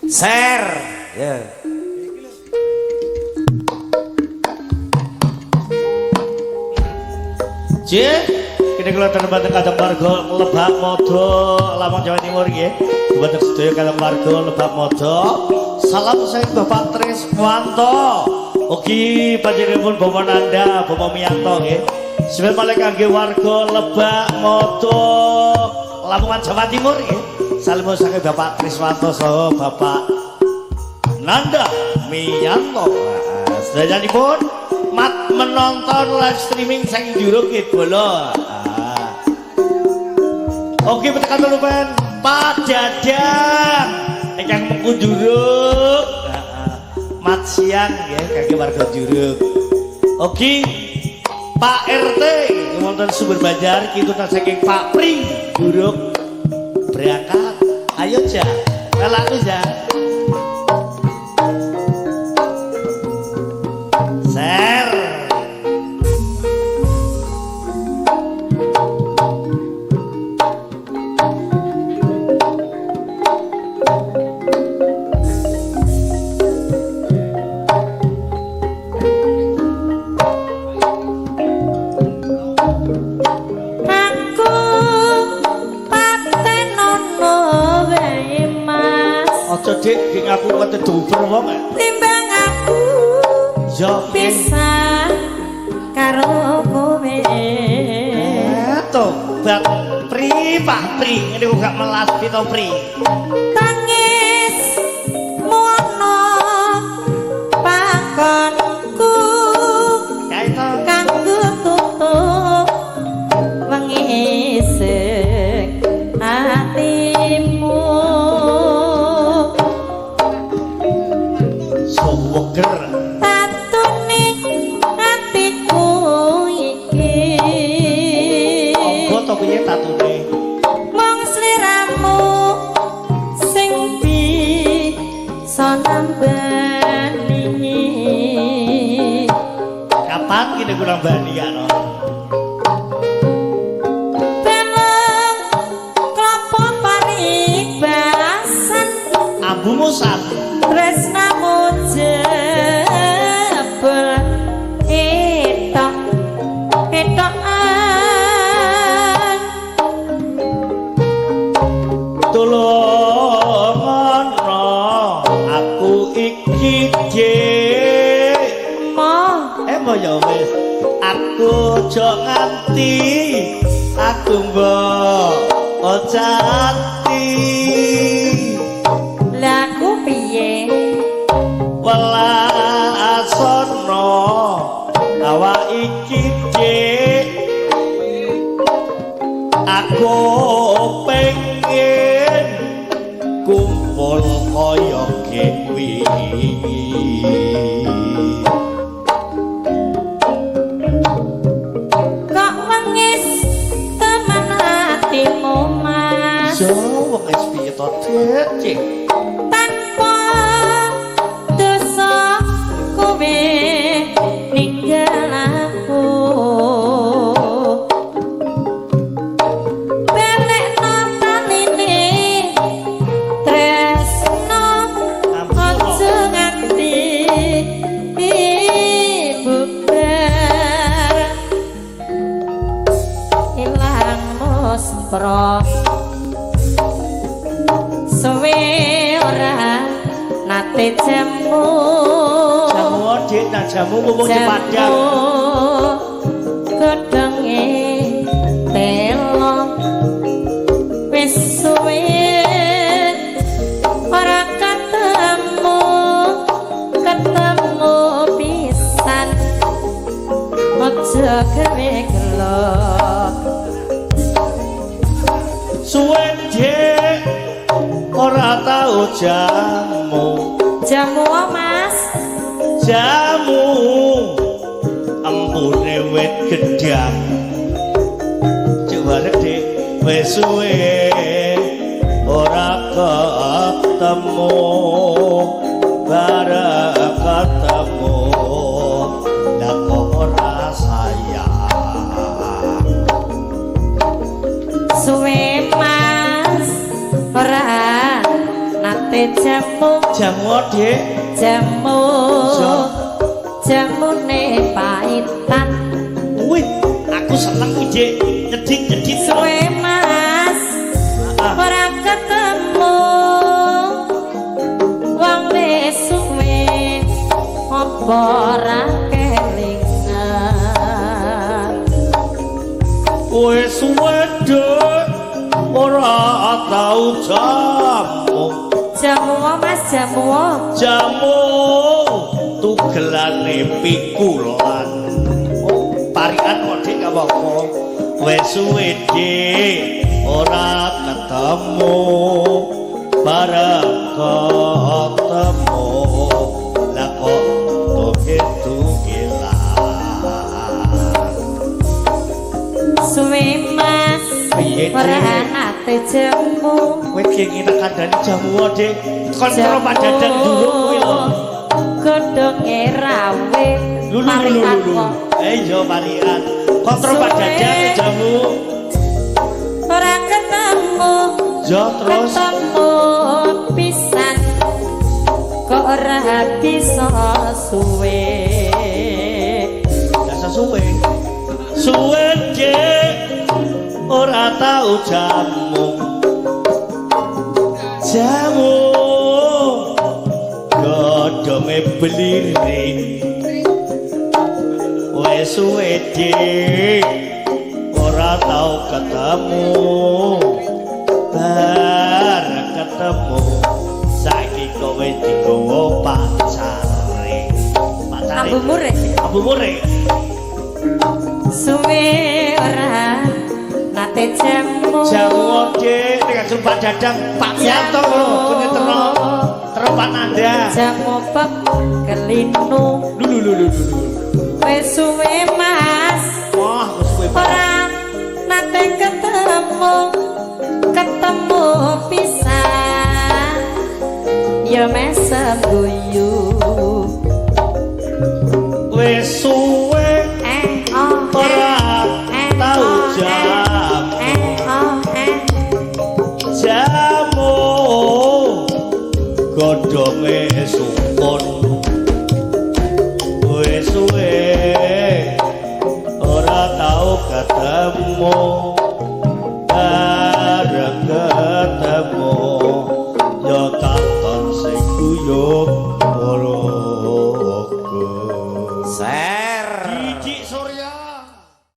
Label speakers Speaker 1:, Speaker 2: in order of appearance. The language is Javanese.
Speaker 1: Ser. Ya.
Speaker 2: J, kene kula dumateng kadang warga Lebak Modo, Lampung Jawa Timur nggih. Dumateng sedaya kadang warga Lebak Modo. Salam saking Bapak Triswanto. Ugi panjenenganipun Bapak Nanda, Bapak Miyanto nggih. Sebab malih kangge warga Lebak Modo, Lamongan Jawa Timur nggih. Salam saking Bapak Triswanto saha Bapak Nanda Miyanto. Sedayanipun mat menonton live streaming saking juruk nggih bolo. Oke, petekan lupen Pak Dadang ingkang mengku juruk. Mat siang nggih kangge warga juruk. Oke, Pak RT wonten Sumber Banjar kintunan saking Pak Pri juruk berangkat. Ayo ja, melaku ja. Ser.
Speaker 3: Aku patenono wae Mas.
Speaker 2: Aja Dik, king aku kate duber wong.
Speaker 3: Timbang aku
Speaker 2: Ya
Speaker 3: pisah karo kowe.
Speaker 2: Tobat Pri, Pak Pri, ngene kok gak melas pito Pri.
Speaker 3: Tangis mono pakonku
Speaker 2: Kae to.
Speaker 3: Kanggo tutup wengi sing atimu.
Speaker 2: Suweger.
Speaker 3: Tatune atiku iki.
Speaker 2: Apa to piye tatune?
Speaker 3: Mung sliramu sing bisa nambani.
Speaker 2: Kapan kene kurang bani ya no?
Speaker 3: Beleng klopo paribasan
Speaker 2: Ambumu sat.
Speaker 3: Tresnamu jebul etok etokan.
Speaker 2: Tulungono aku iki Dik.
Speaker 3: Mo
Speaker 2: Eh mo ya wis. Aku aja nganti aku mbok cantik.
Speaker 3: Lah aku piye?
Speaker 2: Welasono awak iki Dik. Aku pengen kumpul kaya wingi.
Speaker 3: Kok wengis temen atimu Mas?
Speaker 2: Yo wis piye to Dik? Cik.
Speaker 3: Tanpa dosa kowe ninggal aku. Belekno taline tresno aja nganti bubar ilang muspro suwe ora nate jamu.
Speaker 2: Jamu Dik, nah jamu ngomong di Padang.
Speaker 3: Godhonge telo wis suwe ora ketemu, ketemu pisan aja gawe gelo.
Speaker 2: Suwe Dik ora tau jamu.
Speaker 3: Jamu Mas?
Speaker 2: Jamu empune wit gedang. Cuk bareng Dik, wis suwe ora ketemu, bareng ketemu lah kok ora sayang.
Speaker 3: Suwe Mas ora nate nate jamu.
Speaker 2: Jamu, Dik.
Speaker 3: Jamu.
Speaker 2: Iya.
Speaker 3: Jamune paitan.
Speaker 2: Wih, aku seneng kuwi, Dik. Nyedit-nyedit.
Speaker 3: Suwe, Mas, ora ketemu. Wong wis suwe apa ora kelingan?
Speaker 2: Wis suwe, Dik, ora tau jamu.
Speaker 3: Jamu, Mas, jamu.
Speaker 2: Jamu tugelane pikulan. Oh, parikan kok, Dik, gak apa-apa. Wis suwe, Dik, ora ketemu. Bareng ketemu lah kok tuge-tugelan.
Speaker 3: Suwe, Mas,
Speaker 2: Piye, Dik?
Speaker 3: Ora nate jamu.
Speaker 2: Kowe ki tak kandhani jamu, Dik. Kon karo Pak Dadang durung kuwi lho.
Speaker 3: Godhonge rawe.
Speaker 2: Lulu lulu
Speaker 3: Parikan
Speaker 2: lulu.
Speaker 3: kok.
Speaker 2: Eh iya, parikan. Kontrol Pak Dadang jamu.
Speaker 3: Ora ketemu.
Speaker 2: Ya terus.
Speaker 3: Ketemu pisan kok ora bisa suwe.
Speaker 2: Biasa suwe. Suwe, Dik, ora tau jamu. Jamu godhonge blirik. Wis suwe, Dik, ora tau ketemu. Bar ketemu saiki kowe digowo pacare. Pacare.
Speaker 3: Ambu mure.
Speaker 2: Ambu mure.
Speaker 3: Suwe ora nate jamu.
Speaker 2: Jamu, Dik, nek ajeng Pak Dadang, Pak Miyanto lho, kene terno. Terus Pak Nanda.
Speaker 3: Jamu pep kelinu.
Speaker 2: Lulu lulu lulu.
Speaker 3: Wis suwe, Mas,
Speaker 2: Wah, wis suwe.
Speaker 3: Ora nate ketemu. Ketemu pisan ya mesem guyu.
Speaker 2: Wis suwe
Speaker 3: Eh oh
Speaker 2: ora
Speaker 3: eh,
Speaker 2: tau
Speaker 3: oh,
Speaker 2: jamu.
Speaker 3: Eh oh eh.
Speaker 2: Jamu godhonge sukun. Wis suwe ora tau ketemu. Bareng ketemu